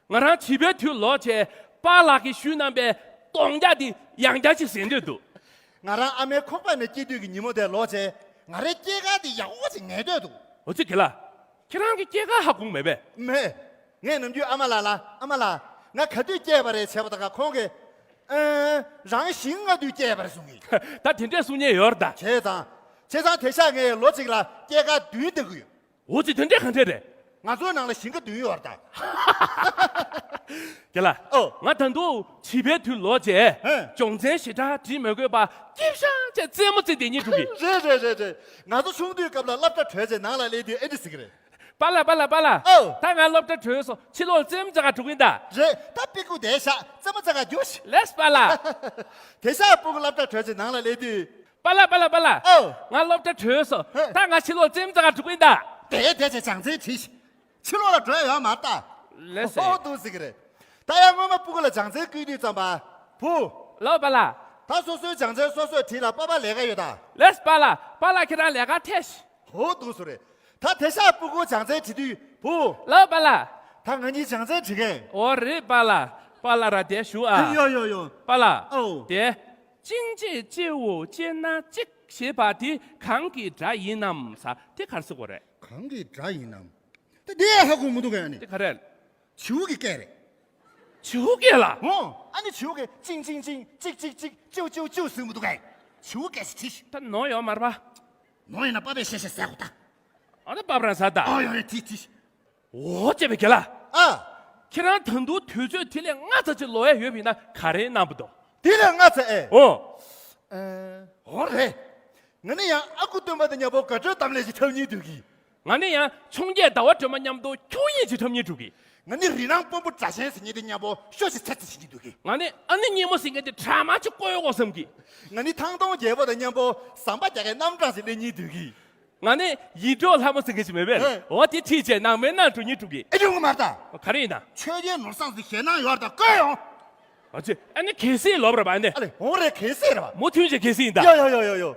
ང་རང་བྱིས་པའི་དུས་ལོག་བྱས་པཱ་ལགས་ཀྱིས་ཞུས་གནང་པའི་སྟོང་རྒྱག་འདི་ཡང་བསྐྱར་ཅིག་ཟ་འདོད་འདུག་ང་རང་ཨ་མའི་ཁོག་པ་ནས་སྐྱེས་དུས་ཀྱི་ཉིན་མོ་དེར་ལོག་བྱས་ང་རའི་སྐྱེས་སྐར་འདི་ཡག་པོ་ཅིག་ངེས་འདོད་འདུག་འོ་ཙི་གི་ལ། ཁྱེད་རང་གི་སྐྱེས་སྐར་ཧ་གོ་མེད་པས། མེད། ངས་ནམ་རྒྱུན་ཨ་མ་ལགས་ལ་ཨ་མ་ལགས། ང་ག་དུས་སྐྱེས་པ་རེད་བྱས་པ་དང་ཁོང་གིས། ཨེ། རང་ཞིང་ལྔ་དུས་སྐྱེས་པ་རེད་གསུང་གི། ད་དེ་འདྲས་གསུང་མཁན་ཡོད་རེད་ད། བྱས་ཙང་། བྱས་ཙང་དེང་སང་ངས་ལོ་གཅིག་ལ་སྐྱེས་སྐར་བདུན་འདེབས་ཀྱི་ཡོད། འོ་ཙི་དེ་འདྲས་ག་འདྲས་རེད། ང་ཚོའི་ནང་ལ་ཞིང་ཁ་བདུན་ཡོད་རེད་ད། རྒན་ལགས། ཨོ། ང་ད་དུང་བྱིས་པའི་དུས་ལོག་རྗེས་ཧེ། སྦྱོང་ཚན་ཞེ་དྲག་བྲིས་མི་དགོས་པ་སྐྱིད་ཤང་བྱས་རྩེད་མོ་རྩེ་བསྡད་སྙིང་བྲོ་གི། རེད་རེད་རེད་རེད། ང་ཚོ་ཆུང་དུས་སྐབས་ལ་སློབ་གྲྭ་གྲོལ་རྗེས་ནང་ལ་སླེབས་དུས་ཨེ་འདྲ་ཟེར་གི་རེད། པཱ་ལགས་པཱ་ལགས་པཱ་ལགས། ཨོ། ད་ང་སློབ་གྲྭ་གྲོལ་སོང་། ཕྱི་ལོགས་རྩེད་མོ་རྩེ་ག་འགྲོ་གི་ཡིན་ད། རེད། ད་སྤུ་གུ་དེ་བཞག་རྩེད་མོ་རྩེ་ག་རྒྱུགས་ཤིག་ལེས་པཱ་ལགས། དེ་ཤག་སྤུ་གུ་སློབ་གྲྭ་གྲོལ་རྗེས་ནང་ལ་སླེབས་དུས། པཱ་ལགས་པཱ་ལགས་པཱ་ལགས། ཨོ། ང་སློབ་གྲྭ་གྲོལ་སོང་། ཧེ། ད་ང་ཕྱི་ལོགས་རྩེད་མོ་རྩེ་ག་འགྲོ་གི་ཡིན་ད། དེ་དེ་བྱས་སྦྱོང་ཚན་བྲིས་ཤིག་ཕྱི་ལོགས་ལ་འགྲོ་ཡ་ཡོད་མ་རེད་ད། ལེས་སེ། ཨོ་འདུག་ཟེར་གི་རེད། ད་ཡང་སྔོན་མ་སྤུ་གུ་ལ་སྦྱོང་ཚན་བསྐུལ་དུས་ཙམ་པ། བུ། ལགས་པཱ་ལགས། ད་སོ་སོའི་སྦྱོང་ཚན་སོ་སོས་བྲིས་ལ་པཱ་པཱ་ལས་ཀ་ཡོད་ད། ལེས་པཱ་ལགས། པཱ་ལགས་ཁྱེད་རང་ལས་ཀ་ཐད་ཤིག་ཧོ་འདུག་སོ་རེད། ད་དེ་ཤག་སྤུ་གུ་སྦྱོང་ཚན་བྲིས་དུས་བུ། ལགས་པཱ་ལགས། ད་ང་གཉིས་སྦྱོང་ཚན་བྲིས་མཁན། ཨོ་རེད་པཱ་ལགས། པཱ་ལགས་ར་དེ་ཞུ་ཨ། ཡོ་ཡོ་ཡོ། པཱ་ལགས། ཨོ། དེ། ཅིང་ཅེ་ཅེའོ་ཅེ་ན་ཅིག་ཞེས་པ་དེ་གང་གི་སྒྲ་ཡིན་ནམ་ཟེར་དེ་ག་རེ་ཟེར་དགོས་རེད། གང་གི་སྒྲ་ཡིན་ནམ། ད་དེ་ཧ་གོ་མི་འདུག་གས་ཨ་ནི། དེ་ག་རེད། བྱིའུ་གི་སྐད་རེད། བྱིའུ་སྐད་ལ། ཨོ། ཨ་ནི་བྱིའུ་སྐད་ཅིང་ཅིང་ཅིང་ཅིག་ཅིག་ཅིག་ཅིའུ་ཅིའུ་ཅིའུ་ཟེར་མི་འདུག་གས། བྱིའུ་སྐད་ཞིག་བྲིས་ཤིག་ད་ནོར་ཡོད་མ་རེད་པ། ནོར་ཡིན་ན་པ་ཕས་བཤད་བཤད་ཟེར་གོ་ད། ཨ་ད་པ་ཕ་རང་ཟ་ད། ཨོ་ཡོད་རེད་བྲིས་བྲིས་ཤིག་འོ་ཅེ་བའི་རྒན་ལགས། ཨ། ཁྱེད་རང་ད་དུང་དུས་ཚོད་དེ་ལས་སྔ་ཙམ་ཅིག་ལོག་ཡ་ཡོད་པ་ཡིན་ན་ག་རེ་གནང་བ་འདུག་དེ་ལས་སྔ་ཙམ་ཨེ། ཨོ། ཨེ། འོ་རེད། ང་ནི་ཡང་ཨ་ཁུ་སྟོན་པ་དང་མཉམ་པོ་དགའ་སྤྲོའི་གཏམ་གླེང་ཞིག་འཁྲབ་སྙིང་འདོད་གི། ང་ནི་ཡང་འཕྱོངས་རྒྱས་ཟླ་བ་སྒྲོལ་མ་མཉམ་དུ་འཁྱུག་ཡིག་ཅིག་འཁྲབ་སྙིང་འདོད་གི། ང་ནི་རི་ནང་དཔོན་པོ་སྒྲ་གཅན་ཟེར་མཁན་དེ་མཉམ་པོ་ཤོ་ཞིག་ཚེ་ཚེ་བྱེད་སྙིང་འདོད་གི། ང་ནི་ཨ་ནེ་སྙེ་མོ་ཟེར་མཁན་དེ་དྲ་དམར་ཅིག་བརྐོ་ཡོང་དགོས་བསམ་གི། ང་ནི་ཐང་སྟོང་རྒྱལ་པོ་དང་མཉམ་པོ་ཟམ་པ་རྒྱག་མཁན་རྣམ་གྲངས་ཤིག་གླེང་སྙིང་འདོད་གི། ང་ནི་ཡིད་འཕྲོག་ལྷ་མོ་ཟེར་མཁན་ཞིག་མེད་པས། ཨེ། འོ་དེ་ཁྲིད་བྱས་ནང་མའི་ནང་འགྲོ་སྙིང་འདོད་གི། ཨེ་འགྲོ་གི་མ་རེད་ད། ག་རེ་ཡིན་ན། ཆོས་རྒྱལ་ནོར་བཟང་ཟེར་ཞེད་སྣང་ཡོད་རེད་ད་བསྐོས་ཡོང་། ཨ་ཙི། ཨ་ནི་གལ་སྲིད་ལོབས་རེད་པ་ཨ་ནི། ཨ་ལེ་འོང་རེད་གལ་སྲིད་རེད་པ། མུ་མཐུད་བྱས་གལ་སྲིད་ཡིན་ད། ཡོ་ཡོ་ཡོ་ཡོ་ཡོ།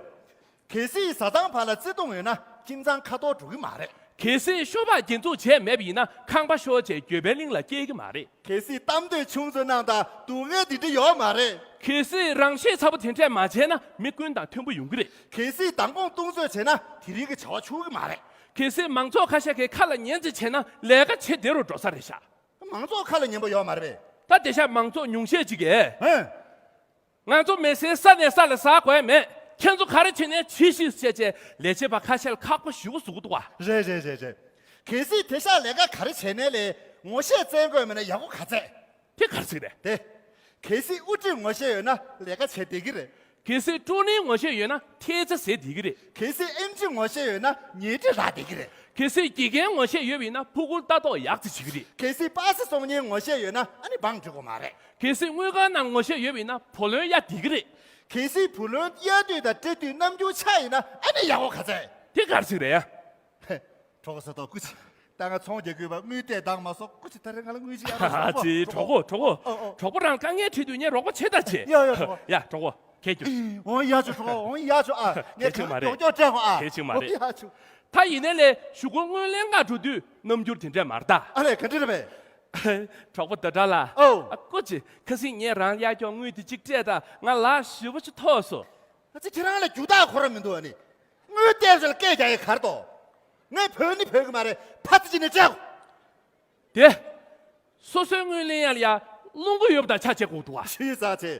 གལ་སྲིད་བཟའ་ཚང་བར་ལ་བརྩེ་དུང་ཡོད་ན་ཁྱིམ་ཚང་ཁ་ཐོར་འགྲོ་གི་མ་རེད། གལ་སྲིད་ཤོ་སྦག་རྒྱན་འཛུགས་བྱས་མེད་པ་ཡིན་ན་ཁང་པ་ཤོར་བྱས་འགྱོད་པའི་གླིང་ལ་སྐྱེལ་གི་མ་རེད། གལ་སྲིད་གཏམ་འདོད་ཆུང་ཚོད་གནང་དང་སྡུག་བསྔལ་འདི་འདྲ་ཡོད་མ་རེད། གལ་སྲིད་རང་ཤེད་ཚ་པོ་དེ་འདྲས་མ་བྱས་ན་མི་ཀུན་དང་མཐུན་པོ་ཡོང་གི་རེད། གལ་སྲིད་མདང་དགོང་ལྟུང་ཚོད་བྱས་ན་དེ་རིང་གི་བྱ་བ་འཆུག་གི་མ་རེད། གལ་སྲིད་མང་ཚོགས་ཁ་ཤས་ཀྱི་ཁ་ལ་ཉན་ཙི་བྱས་ན་ལས་ཀ་བྱེད་བདེ་རུ་འགྲོ་ས་རེད་ཤག་མང་ཚོགས་ཁ་ལ་ཉན་པོ་ཡོད་མ་རེད་པས། ད་དེ་ཤག་མང་ཚོགས་ཉུང་ཤས་ཅིག་གིས། ཧེ། ང་ཚོ་མི་སེར་ས་ནས་ས་ལ་ཟ་དགོས་མེད། ཁྱེད་ཚོ་ག་རེ་བྱེད་ནས་བྱེད་ཤིག་ཟེར་བྱས་ལས་བྱེད་པ་ཁ་ཤས་ལ་ཁག་པོ་ཞེ་པོ་བཟོ་གི་འདུག་བ། རེད་རེད་རེད་རེད། གལ་སྲིད་དེ་ཤག་ལས་ཀ་ག་རེ་བྱས་ནའི་ལས་ངོ་ཤེས་བཙལ་དགོས་མེད་ན་ཡག་པོ་ག་ཚད། དེ་ག་རེ་ཟེར་རེད། དེ། གལ་སྲིད་དབུ་ཁྲིད་ངོ་ཤེས་ཡོད་ན་ལས་ཀ་བྱེད་བདེ་གི་རེད། གལ་སྲིད་ཀྲུའུ་རིན་ངོ་ཤེས་ཡོད་ན་ཐེལ་ཙེ་ཟས་བདེ་གི་རེད། གལ་སྲིད་ཨེམ་ཆི་ངོ་ཤེས་ཡོད་ན་ཉལ་ཁྲི་རག་བདེ་གི་རེད། གལ་སྲིད་དགེ་རྒན་ངོ་ཤེས་ཡོད་པ་ཡིན་ན་ཕྲུ་གུར་ལྟ་རྟོག་ཡག་ཙམ་བྱེད་གི་རེད། གལ་སྲིད་པ་སེ་ཚོང་གཉེར་ངོ་ཤེས་ཡོད་ན་ཨ་ནི་བང་སྒྲིག་དགོས་མ་རེད། གལ་སྲིད་དངུལ་ཁང་ནང་ངོ་ཤེས་ཡོད་པ་ཡིན་ན་བུ་ལོན་གཡར་བདེ་གི་རེད། གལ་སྲིད་བུ་ལོན་གཡར་དུས་དང་སྤྲད་དུས་རྣམ་འགྱུར་ཆག་ཡིན་ན་ཨ་ནི་ཡག་པོ་ག་ཚད། དེ་ག་རེ་ཟེར་རེད་ཡ། གྲོགས་པོ་ཟེར་དོ་སྐུ་མཁྱེན། ད་ང་ཚོང་རྒྱག་དགོས་པ་དངུལ་སྤྲད་དང་མ་སོང་སྐུ་མཁྱེན་ད་རེས་ང་ལ་དངུལ་ཅིག་ཡར་ཨ་ཙི་གྲོགས་པོ་གྲོགས་པོ། ཨོ་ཨོ། གྲོགས་པོ་རང་དཀའ་ངལ་འཕྲད་དུས་ངས་རོགས་པ་བྱེད་ད་བྱེད། ཡ་ཡ་གྲོགས་པོ། ཡ་གྲོགས་པོ་ཁྱེད་ཀྱིས། འོང་ཡ་ཆོག་གྲོགས་པོ་འོང་ཡ་ཆོག་ཨ། ངས་ག་རེ་མགྱོགས་མགྱོགས་སྤྲད་གོ་ཨ། གལ་ཆེན་མ་རེད། འོང་ཡ་ཆོག་ད་ཡིན་ནའི་ལས་གཞུག་གུ་དངུལ་ལེན་ག་འགྲོ་དུས་རྣམ་འགྱུར་དེ་འདྲས་མ་རེད་ད། ཨ་ལས་ག་འདྲས་རེད་པས། གྲོགས་པོ་ཟླ་གྲགས་ལགས། ཨོ། ཨ་སྐུ་མཁྱེན་ཁ་སང་ངས་རང་གཡར་སྐྱོར་དངུལ་དེ་གཅིག་སྤྲད་ད་ང་ལག་ཞེ་པོ་ཅིག་ཐོགས་སོང་། ཨ་ཙི་ཁྱེད་རང་ལ་རྒྱུ་དག་ཁོ་རང་མི་འདུག་ཨ་ནི། དངུལ་སྟེར་ཟེར་ལ་སྐད་རྒྱག་ཡས་ག་རེ་འདུག་ངས་བོས་ནི་བོས་གི་མ་རེད། ཕ་ཙི་ཅི་ནས་སྤྲད་གོ། དེ། སོ་སོའི་དངུལ་ལེན་ཡ་ལ་ཡ་རླུང་བུ་ཡོད་པ་དང་ཆ་བྱེད་དགོས་འདུག་བ། ཤི་ས་ཆེ།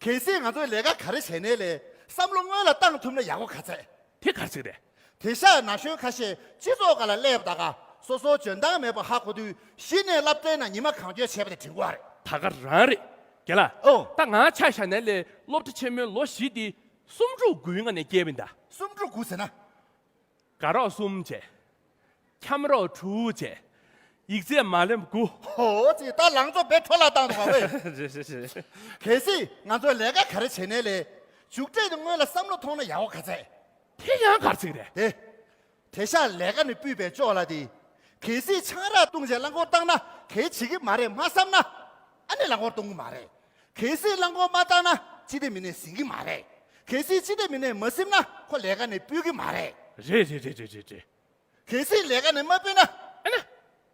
གལ་སྲིད་ང་ཚོས་ལས་ཀ་ག་རེ་བྱས་ནའི་ལས་བསམ་བློ་སྔོན་ལ་བཏང་ཐུབ་ན་ཡག་པོ་ག་ཚད། དེ་ག་རེ་ཟེར་རེད། དེ་ཤག་ན་གཞོན་ཁ་ཤས་སྤྱི་ཚོགས་སྒང་ལ་སླེབས་ད་ག་སོ་སོ་འཇོན་ཐང་མེད་པ་ཧ་གོ་དུས་གཞི་ནས་སློབ་གྲྭའི་ནང་ཉི་མ་གང་འཁྱོལ་བྱས་པ་དེ་དྲན་གྱི་ཡོད་རེད། ད་ག་རང་རེད། རྒན་ལགས། ཨོ། ད་ང་ཆ་བཞག་ནའི་ལས་སློབ་གྲྭ་ཆེན་མོའི་ལོ་བཞི་དེ་གསུམ་དྲུག་དགུའི་སྔ་ནས་བསྐྱལ་བ་ཡིན་ད། གསུམ་དྲུག་དགུ་ཟེར་ན། དགའ་རོགས་གསུམ་བྱས། འཁྱམ་རོགས་དྲུག་བྱས། ཡིག་ཚད་མ་ལོན་དགུ། ཧོ་ཙི་ད་ལང་ཚོ་བེ་འཕྲོ་བརླག་བཏང་འདུག་བ་ཝེ། རེད་རེད་རེད། གལ་སྲིད་ང་ཚོ་ལས་ཀ་ག་རེ་བྱས་ནའི་ལས་རྒྱུགས་སྤྲད་དེ་སྔོན་ལ་བསམ་བློ་ཐོངས་ན་ཡག་པོ་ག་ཚད། དེ་ཡང་ག་རེ་ཟེར་རེད། དེ། དེ་ཤག་ལས་ཀ་ནས་སྤུད་པའི་ཅོག་ལ་དེ། གལ་སྲིད་ཆང་རག་བཏུང་བྱས་རླངས་འཁོར་བཏང་ན་གལ་བྱེད་ཀྱི་མ་རེད་མ་བསམ་ན། ཨ་ནི་རླངས་འཁོར་གཏོང་གི་མ་རེད། གལ་སྲིད་རླངས་འཁོར་མ་བཏང་ན་སྤྱི་བདེ་མི་སྣས་ཟིན་གྱི་མ་རེད། གལ་སྲིད་སྤྱི་བདེ་མི་སྣས་མ་ཟིན་ན་ཁོ་ལས་ཀ་ནས་སྤུད་ཀྱི་མ་རེད། རེད་རེད། གལ་སྲིད་ལས་ཀ་ནས་མ་སྤུད་ན། ཨ་ན།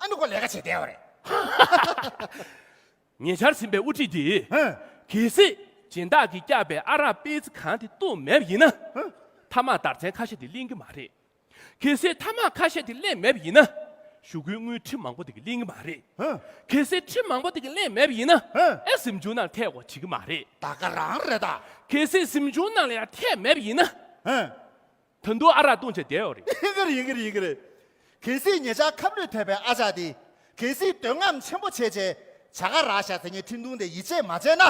ཨ་ནི་ཁོ་ལས་ཀ་བྱེད་བསྡད་པ་རེད། ཉེ་ཆར་ཟིན་པའི་དབུ་ཁྲིད་འདིས། ཧེ། གལ་སྲིད་སྦྱིན་བདག་གིས་བཀྱགས་པའི་ཨ་རག་པེ་ཙི་གང་དེ་བཏུངས་མེད་པ་ཡིན་ན། ཧེ། ཐ་མག་དར་ཚན་ཁ་ཤས་དེ་ལེན་གྱི་མ་རེད། གལ་སྲིད་ཐ་མག་ཁ་ཤས་དེ་ལེན་མེད་པ་ཡིན་ན། གཞུག་གུའི་དངུལ་ཁྲི་མང་པོ་དེ་གིས་ལེན་གྱི་མ་རེད། ཧེ། གལ་སྲིད་ཁྲི་མང་པོ་དེ་གིས་ལེན་མེད་པ་ཡིན་ན། ཧེ། ཨེ་གཟིམ་ཆུང་ནང་ལ་ཐད་དགོས་བྱེད་ཀྱི་མ་རེད། ད་ག་རང་རེད་ད། གལ་སྲིད་གཟིམ་ཆུང་ནང་ལ་ཡང་ཐད་མེད་པ་ཡིན་ན། ཧེ། ད་དུང་ཨ་རག་བཏུང་བྱས་བསྡད་ཡོད་རེད། ཡིན་གྱི་རེད་ཡིན་གྱི་རེད་ཡིན་གྱི་རེད། གལ་སྲིད་ཉེ་ཆར་ཁབ་ལུད་ཐེབས་པའི་ཨ་ཅག་དེ། གལ་སྲིད་འདོད་རྔམ་ཆེན་པོ་བྱས་བྱས་བྱ་དགའ་རག་ཤག་ཟེར་མཁན་འཕྲིན་ཐུང་དེ་ཡིད་ཆེས་མ་བྱས་ན།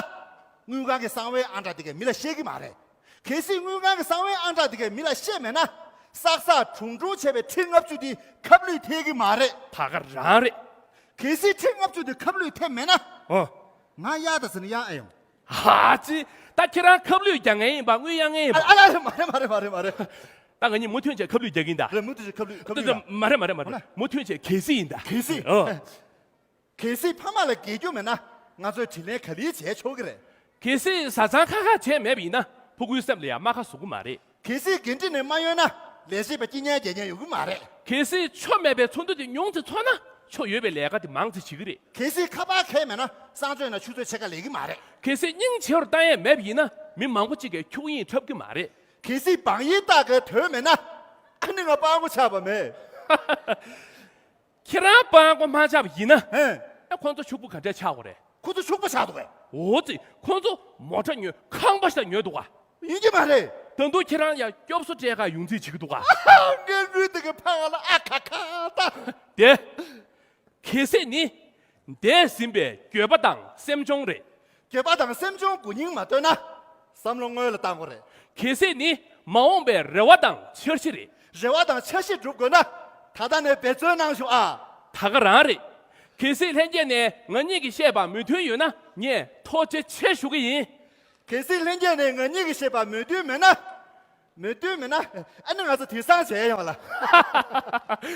དངུལ་ཁང་གི་གསང་བའི་ཨང་གྲངས་དེ་གས་མི་ལ་བཤད་ཀྱི་མ་རེད། གལ་སྲིད་དངུལ་ཁང་གི་གསང་བའི་ཨང་གྲངས་དེ་གས་མི་ལ་བཤད་མེད་ན། བསགས་བསགས་གྲུང་གྲུང་བྱས་པའི་ཁྲི་ལྔ་བཅུ་དེ་ཁབ་ལུད་ཐེབས་ཀྱི་མ་རེད། ད་ག་རང་རེད། གལ་སྲིད་ཁྲི་ལྔ་བཅུ་དེ་ཁབ་ལུད་ཐེབས་མེད་ན། ཨོ། ང་གཡར་ད་ཟེར་ན་གཡར་ཨེ་ཡོང་། ཧ་ཅི། ད་ཁྱེད་རང་ཁབ་ལུད་རྒྱག་མཁན་ཡིན་པ། དངུལ་གཡར་མཁན་ཡིན་པ། ཨ་ཨ་ཨ་མ་རེད་མ་རེད་མ་རེད་མ་རེད། ད་ང་གཉིས་མུ་མཐུད་བྱས་ཁབ་ལུད་རྒྱག་གིན་ད། རེད། མུ་མཐུད་བྱས་ཁབ་ལུད་ཁབ་ལུད་ད་རྒྱག་མ་རེད་མ་རེད་མ་རེད། མུ་མཐུད་བྱས་གལ་སྲིད་ཡིན་ད། གལ་སྲིད། ཨོ། གལ་སྲིད་ཕ་མ་ལ་འགལ་རྒྱུ་མེད་ན། ང་ཚོས་དྲིན་ལན་ག་ལེར་འཇལ་ཆོག་གི་རེད། གལ་སྲིད་བཟའ་ཚང་ཁ་ཁ་བྱས་མེད་པ་ཡིན་ན། ཕྲུ་གུའི་སེམས་ལ་ཡང་རྨ་ཁ་བཟོ་གི་མ་རེད། གལ་སྲིད་འགན་འཁྲི་ནས་མ་གཡོལ་ན། ལས་བྱེད་པ་སྐྱིད་ཉལ་རྒྱག་མཁན་ཡོང་གི་མ་རེད། གལ་སྲིད་ཆོ་མེད་པའི་ཚོགས་འདུ་དེ་ཉུང་ཙམ་ཚོགས་ན། ཆོ་ཡོད་པའི་ལས་ཀ་དེ་མང་ཙམ་བྱེད་ཀྱི་རེད། གལ་སྲིད་ཁ་པར་ཁེལ་མེད་ན། གསང་སྤྱོད་ནང་ཆུ་ཚོད་ཕྱེད་ཀ་ལས་ཀྱི་མ་རེད། གལ་སྲིད་སྙིང་རྗེ་བོར་བཏང་ཡས་མེད་པ་ཡིན་ན། མི་མང་པོ་གཅིག་གིས་ཁྱུག་དབྱིངས་འཁྲབ་ཀྱི་མ་རེད། གལ་སྲིད་བང་ཡིག་ལྟ་གའི་དོན་མེད་ན། ཨ་ནི་ང་སྤྲང་པོ་ཆགས་པ་མེད། ཁྱེད་རང་སྤྲང་པོ་མ་ཆགས་པ་ཡིན་ན། ཧེ། ཨ་ཁོང་ཚོ་ཕྱུག་པོ་ག་འདྲས་ཆགས་དགོས་རེད། ཁོ་ཚོ་ཕྱུག་པོ་ཆགས་འདུག་གས། འོ་ཙི། ཁོང་ཚོ་མོ་ཊ་ཉོས་ཁང་པ་ཞིག་ཉོས་འདུག་ག། ཡིན་གྱི་མ་རེད། ད་དུང་ཁྱེད་རང་ཡང་སྐྱོབ་གསོ་སྤྲད་ག་ཡོང་རྩིས་བྱེད་ཀྱི་འདུག་ག། ངའི་ལུས་དེ་གི་ཕ་ང་ལ་ཨ་ཁ་ཁ་ད། དེ། གལ་སྲིད་ནི། འདས་ཟིན་པའི་འགྱོད་པ་དང་སེམས་གཅོང་རེད། འགྱོད་པ་དང་སེམས་གཅོང་དགོས་སྙིང་མ་བཏོན་ན། བསམ་བློ་སྔོན་ལ་བཏང་དགོས་རེད། གལ་སྲིད་ནི། མ་འོངས་པའི་རེ་བ་དང་འཆར་གཞི་རེད། རེ་བ་དང་འཆར་གཞི་སྒྲུབ་དགོས་ན། ད་ལྟ་ནས་འབད་བརྩོན་གནང་ཤོག་ཨ། ད་ག་རང་རེད། གལ་སྲིད་ལྷན་རྒྱས་ནས་ང་གཉིས་ཀྱིས་བཤད་པ་མོས་མཐུན་ཡོད་ན། ངས་ཐུགས་རྗེ་ཆེ་ཞུ་གི་ཡིན། གལ་སྲིད་ལྷན་རྒྱས་ནས་ང་གཉིས་ཀྱིས་བཤད་པ་མོས་མཐུན་མེད་ན། མོས་མཐུན་མེད་ན། ཨ་ནི་ང་ཚོ་དུས་སང་མཇལ་ཡོང་ལ།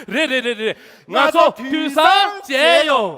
རེད་རེད་རེད་རེད། ང་ཚོ་དུས་སང་མཇལ་ཡོང་།